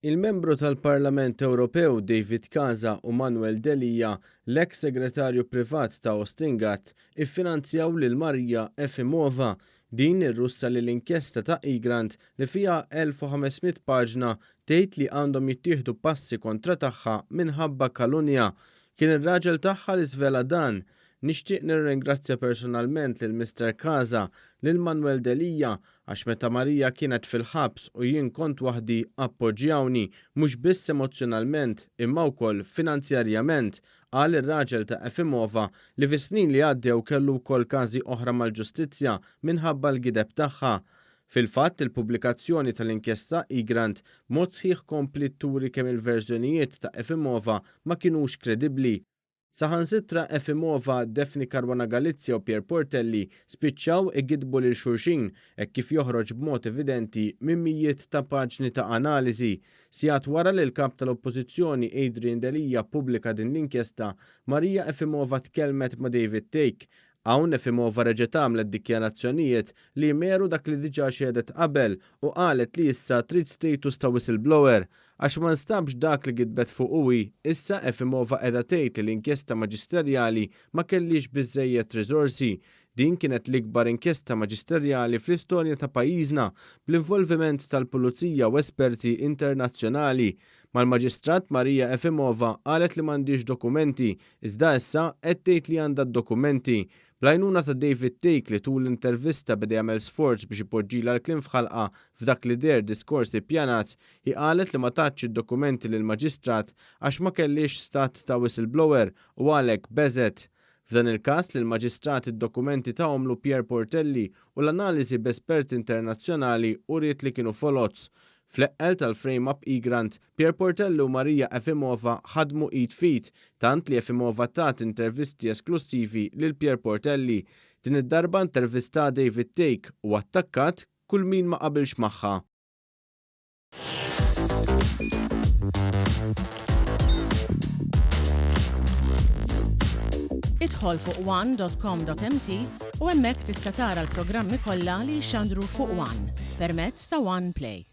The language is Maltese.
Il-Membru tal-Parlament Ewropew David Casa u Manuel Delia, l-eks segretarju privat ta' Austin Gatt, iffinanzjaw lil Maria Efimova, din ir-Russa li l-inkjesta ta' Egrant li fiha 1,500 paġna tgħid li għandhom jittieħdu passi kontra tagħha minħabba kalunja. Kien ir-raġel tagħha li żvela dan. Nixtieq nirringrazzja personalment lil Mister Casa, lil Manuel Delia Għax meta Maria kienet fil-ħabs u jien kont waħdi appoġġjawni, mhux biss emozzjonalment imma wkoll finanzjarjament, qal ir-raġel ta' Efimova li fis-snin li għaddew kellu wkoll każi oħra mal-ġustizzja minħabba l-gideb tagħha. Fil-fatt, il-pubblikazzjoni tal-inkjesta Egrant b'mod sħiħ kompliet turi kemm il-verżjonijiet ta' Efimova ma kinux kredibbli. Saħansitra Efimova, Daphne Caruana Galizia u Pierre Portelli spiċċaw igiddbu lil xulxin hekk kif joħroġ b'mod evidenti minn mijiet ta' paġni ta' analiżi. Sigħat wara li l-Kap tal-Oppożizzjoni Adrian Delia ppubblika din l-inkjesta, Maria Efimova tkellmet ma' David Thake Hawn Efimova reġgħet għamlet dikjarazzjonijiet li jmeru dak li diġà xehdet qabel u qalet li issa trid status ta' whistleblower. Għax ma nstabx dak li gidbet fuqu hi, issa Efimova qiegħda tgħid li l-inkjesta maġisterjali ma kellhiex biżżejjed riżorsi. Din kienet l-ikbar inkjesta maġisterjali fl-istorja ta' pajjiżna, bl-involviment tal-pulizija u esperti internazzjonali. Mal-Maġistrat Maria Efimova qalet li m'għandhiex dokumenti, iżda issa qed tgħid li għandha d-dokumenti. Bl-għajnuna ta' David Thake li tul l-intervista beda jagħmel sforz biex ipoġġilha l-kliem f'ħalqha f'dak li deher diskors ippjanat, hi qalet li ma tatx id-dokumenti lill-Maġistrat għax ma kellhiex stat ta' whistleblower u għalhekk beżgħet. F'dan il-każ lill-Maġistrat id-dokumenti tahomlu Pierre Portelli u l-analiżi b'esperti internazzjonali uriet li kienu foloz. Fl-eqqel tal-frame-up Egrant, Pierre Portelli u Maria Efimova ħadmu id f'id, tant li Efimova tat intervisti esklussivi lil Pierre Portelli. Din id-darba intervistat David Thake u attakkat kull min ma qabilx magħha. Idħol fuq one.com.mt u hemmhekk tista' tara l-programmi kollha li jixxandru fuq One permezz ta' One Play.